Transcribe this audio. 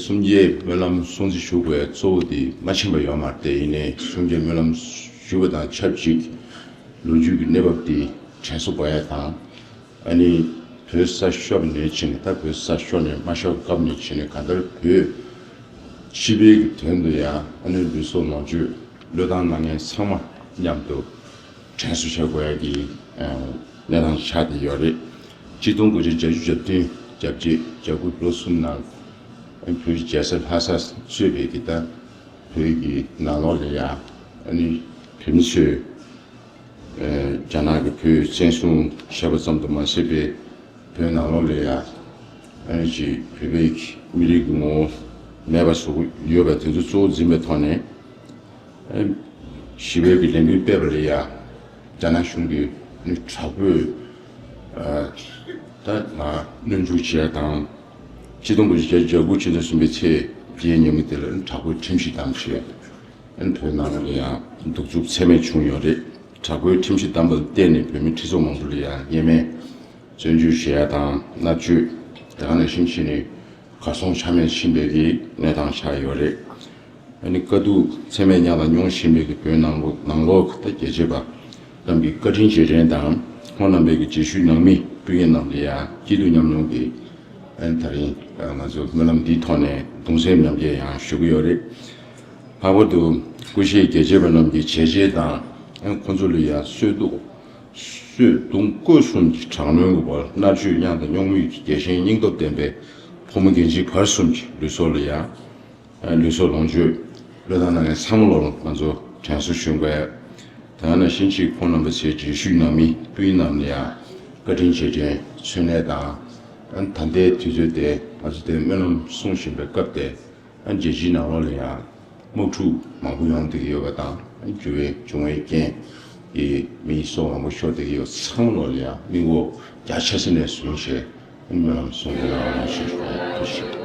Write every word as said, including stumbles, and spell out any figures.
གསུམ་བརྒྱའི་སྨོན་ལམ་སྲུང་བརྩི་ཞུ་དགོས་གཙོ་བོ་དེ་མ་ཕྱིན་པ་ཡོད་མ་རེད། དེ་ཡིན་ནའི་གསུམ་བརྒྱའི་སྨོན་ལམ་ཞུ་བ་དང་ཆབས་ཅིག་ལོ་རྒྱུས་ཀྱི་གནས་བབ་དེ་དྲན་གསོ་དགོས་ཡ་དང་། ཨ་ནི་བོད་ས་ཤོར་བ་ནས་བྱས་ནས། ད་བོད་ས་ཤོར་ནས་མ་ཤོར་སྐབས་ནས་བྱས་ནས་གང་ལྟར་བོད་སྤྱི་པའི་གི་དོན་དུ་ཡང་ཨ་ནི་ལུས་སྲོག་ལོངས་སྤྱོད་བློས་བཏང་གནང་མཁན་ཚང་མ་མཉམ་དུ་དྲན་གསོ་བྱ་དགོས་ཡ་གི་ཨ་གནས་སྟངས་ཆགས་བསྡད་ཡོད་རེད། གཅིག་སྟོང་དགུ་བརྒྱ་བརྒྱད་ཅུ་གྱ་བདུན་གྱ་བརྒྱད་གྱ་དགུ་ལོ་གསུམ་ནང་བོད་ཀྱི་རྒྱལ་ས་ལྷ་ས་གཙོས་པའི་གི་ད་བོད་ཀྱི་ནང་ལོགས་ལ་ཡ་ཨ་ནི་བོད་མི་ཚོས་ཨ་རྒྱ་ནག་གི་བོད་བཙན་བཟུང་བྱས་པ་ཙམ་དུ་མ་ཟད་པའི་བོད་ནང་ལོགས་ལ་ཡ་ཨ་ནི་ཅིག་བོད་པའི་མི་རིགས་ཀྱི་ངོ་བོ་མེད་པ་བཟོ་གི་ཡོད་པ་དེ་ཚོ་གཙོ་བོ་འཛིན་པའི་ཐོག་ནས། ཨ་ཞི་བའི་གི་ལས་འགུལ་སྤེལ་བ་ལ་ཡ་རྒྱ་ནག་གཞུང་གིས་ནི་དྲག་པོས་ཨ་ད་ང་སྣུན་འཇུག་བྱས་དང་། ཆིག་སྟོང་དགུ་བརྒྱ་བརྒྱད་ཅུ་གྱ་དགུ་ཕྱི་ཟླ་གསུམ་པའི་ཚེས་བརྒྱད་ཉིན་མོ་དེ་ལ་དྲག་པོའི་ཁྲིམས་གཞི་བསྡམས་བྱས། ཨ་ནི་བོད་ནང་ལ་ཡང་གདུག་རྩུབ་ཚད་མེད་བྱུང་ཡོད་རེད། དྲག་པོའི་ཁྲིམས་གཞི་བསྡམས་པ་ལ་བརྟེན་ནས་བོད་མི་ཁྲི་ཚོ་མང་པོ་ལ་ཡང་ཉེས་མེད་བཙོན་འཇུག་བྱེད་ཡ་དང་མནར་གཅོད། དེ་ག་ནང་བཞིན་བྱས་ནས་གར་སོང་ཆ་མེད་ཕྱིན་པའི་གི་གནས་སྟངས་ཆགས་ཡོད་རེད། ཨ་ནི་དཀའ་སྡུག་ཚད་མེད་མྱངས་དང་མྱོང་བཞིན་པའི་གི་བོད་ནང་ལོ་ནང་ལོགས་ད་རྒྱལ་གཅེས་པ་རྣམས་ཀྱི་བཀའ་དྲིན་རྗེས་དྲན་དང་། ཁོང་རྣམ་པའི་གི་རྗེས་ཤུལ་ནང་མི་སྤུན་ཉེ་རྣམས་ལ་ཡང་སྐྱིད་སྡུག་མཉམ་མྱོང་གི་ཨ་ནི་ད་རིང་ང་ཚོ་སྨོན་ལམ་འདིའི་ཐོག་ནས་གདུང་སེམས་མཉམ་སྐྱེད་ཡང་ཞུ་གི་ཡོད་རེད། ལྷག་པར་དུ་སྐུ་གཤེགས་རྒྱལ་གཅེས་པ་རྣམས་ཀྱི་བྱས་རྗེས་དང་། ཁོང་ཚོ་ལ་ཡང་གསོས་གདུང་གསོས་གདུང་སྐུ་གསུམ་གྱི་དྲག་གནོན་གྱི་འོག་མནར་གཅོད་མྱངས་དང་མྱོང་མུས་ཀྱི་རྒྱལ་ཞེན་སྙིང་སྟོབས་ལྡན་པའི་ཕོ་མོ་རྒན་གཞོན་བར་གསུམ་གྱི་ལུས་སྲོག་ལ་ཡང་ལུས་སྲོག་ལོངས་སྤྱོད་བློས་བཏང་གནང་མཁན་ཚང་མ་ལོར་ང་ཚོ་དྲན་གསོ་ཞུ་དགོས། དེ་ནང་བཞིན་གཅིག་ཁོང་རྣམ་པ་ཚོའི་རྗེས་ཤུལ་ནང་མི་སྤུན་རྣམས་ལ་ཡང་བཀའ་དྲིན་རྗེས་དྲན་མཚོན་ནས་དང་། ད་ལྟའི་དུས་ཚོད་དེ་ང་ཚོ་དེ་སྨོན་ལམ་གསུང་བཞིན་པའི་སྐབས་དེ། རྒྱལ་སྤྱིའི་ནང་ལོགས་ལ་ཡང་དམག་འཁྲུག་མང་པོ་ཡོང་བསྡད་ཀྱི་ཡོད་པ་དང་། འགྱུར་བའི་འབྱུང་བའི་རྐྱེན་གྱིས་མིའི་སྲོག་མང་པོ་ཤོར་བསྡད་ཀྱི་ཡོད། ཚང་མ་ལོགས་ལ་ཡང་མིག་འོག་རྒྱ་ཆེ་ས་ནས་བཟུང་བྱས་སྨོན་ལམ་གསུང་གི་ཡོད་ལ་ཞེས་ཞུ་བ་ཞུ།